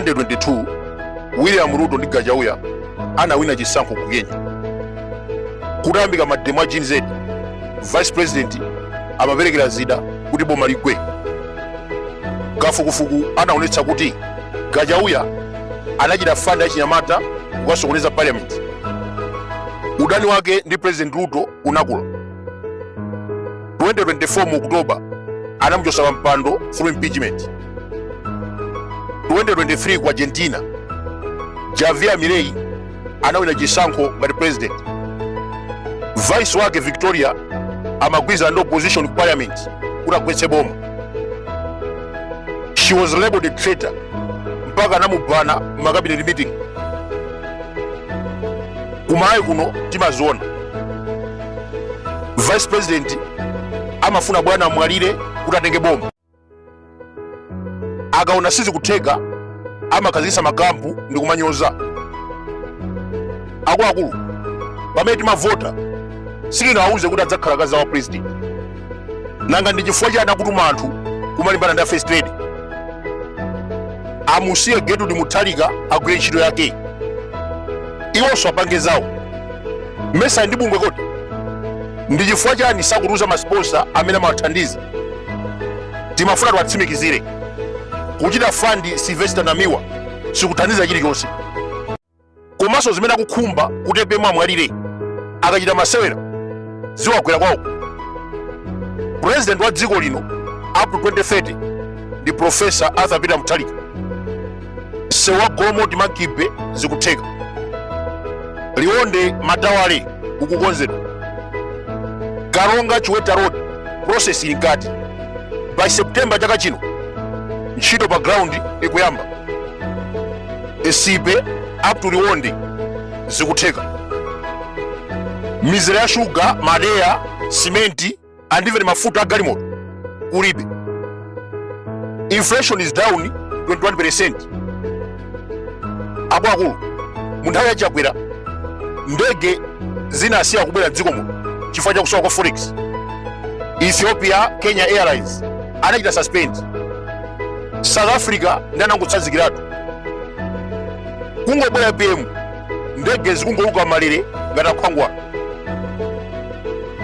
2022 William Ruto ndi Gachagua anawina chisankho ku Kenya. Kutayambika mademo a Gen Z, vice president amaperekera zida kuti boma ligwe. Kafukufuku anaonetsa kuti Gachagua anachita fund achinyamata kukasokoneza parliament. Udani wake ndi President Ruto unakula. 2024 mu October anamuchosa pa mpando through impeachment. 2023 ku Argentina, Javier Milei anawina chisankho ngati president. Vice wake Victoria amagwirizana ndi opposition ku parliament kuti agwetse boma. She was labeled a traitor mpaka anamubana ma cabinet meeting. Kumalawi kuno timaziona, vice president amafuna bwana amwalire kuti atenge boma. Akaona sizikutheka amakhazikitsa makampu ndi kumanyoza. Akuluakulu, pamene timavota sitinawauze kuti adzakhala kazi wa president. Nanga ndi chifukwa chani akutuma anthu kumalimbana ndi a first lady? Amusiye Gertrude Mutharika agwire ntchito yake, iwonso apange zawo. Mesa ndi bungwe kodi? Ndi chifukwa chani sakutiuza masponsa amene amawathandiza? Timafuna tiwatsimikizire kuchita fund Sylvester Namiwa sikuthandiza chilichonse, komanso zimene akukhumba kuti APM amwalire akachita masewera ziwagwera kwawo. President wa dziko lino up to 2030 ndi Professor Arthur Peter Mutharika. Msewu wa Golomoti Monkey Bay zikutheka, Liwonde Matawale ukukonzedwa, Karonga Chiweta Road process ili mkati. By September chaka chino ntchito pa ground ikuyamba. Nsipe up to Liwonde zikutheka. Mizere ya shuga, madeya, simenti and even mafuta a galimoto kulibe. Inflation is down 21%. Akuluakulu, mu nthawi ya Chakwera ndege zinasiya kubwera mdziko muno chifukwa cha kusowa kwa forex. Ethiopia, Kenya Airlines anachita suspend. South Africa ndi anangotsanzikiratu. Kungobwera APM ndege zikungoluka malere ngati akhwangwala.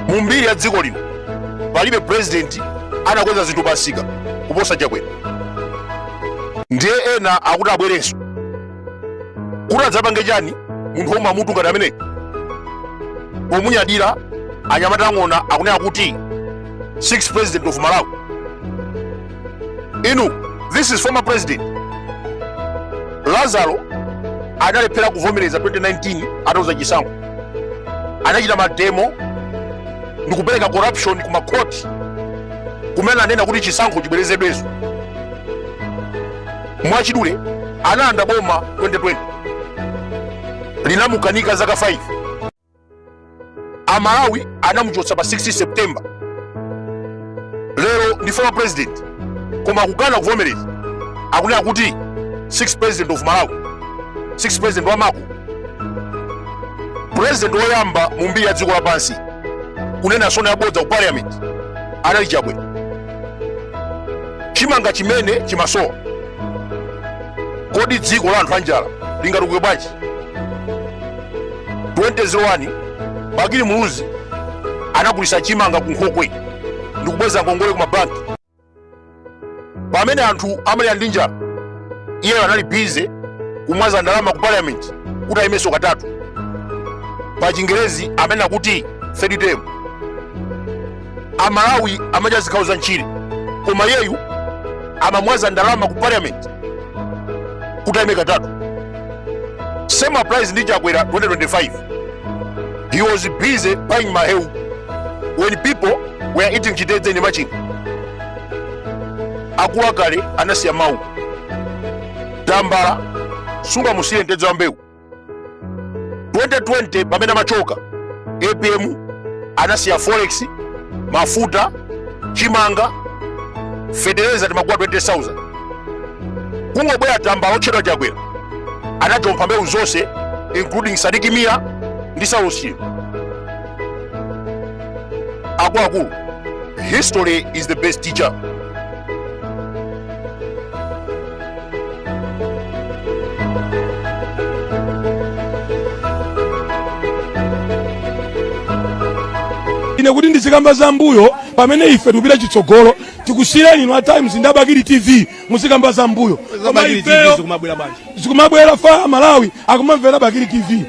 Mu mbiri ya dziko lino palibe president anakweza zinthu pamsika kuposa Chakwera. Ndiye ena akuti abwerenso kuti adzapange chani munthu wouma mutu ngati ameneyo? Pomunyadira anyamata ang'ona akunena kuti sixth president of Malawi. Inu, this is former president Lazaro analephera kuvomereza 2019 ataluza chisankho, anachita mademo ndi kupereka corruption ku makhoti kumene anena kuti chisankho chibwerezedwenso. Mwachidule, analanda boma 2020, linamukanika zaka 5. Amalawi anamuchotsa pa 16 September. Lero ndi former president koma akukana kuvomereza, akunena kuti sixth president of Malawi, sixth president wa mako, president woyamba mu mbiri ya dziko lapansi kunena sona yabodza ku parliament anali Chakwera. Chimanga chimene chimasowa, kodi dziko la anthu anjala lingatukuke bwanji? 2001 Bakili Muluzi anagulitsa chimanga ku Nkhokwe ndikubweza ngongole ku mabanki. Pamene anthu amalira ndi njala, iyeyo anali busy kumwaza ndalama ku parliament kuti ayimenso katatu. Pa Chingerezi amanena kuti third term. Amalawi amadya zikhawo za mchire, koma iyeyu amamwaza ndalama ku parliament kuti ayime katatu. Same applies ndi Chakwera 2025. He was busy buying maheu when people were eating chitedze ndi machinga. Akulu akale anasiya mawu, tambala sungamusiye mtedza wa mbewu. 2020 pamene amachoka APM anasiya forex, mafuta, chimanga, fetereza timagula 20,000. Kungobwera tambala otchedwa Chakwera anajompha mbewu zonse including Sidik Mia ndi Saulos Chilima. Akuluakulu, history is the best teacher. Ine kuti ndizikamba za mbuyo pamene ife tikupita chitsogolo? Tikusiyireni inu a Times ndi a Bakili TV, muzikamba za mbuyo. Koma Bakili TV ifeyo zikumabwera bwanji? Zikumabwera fa Malawi akumamvera Bakili TV.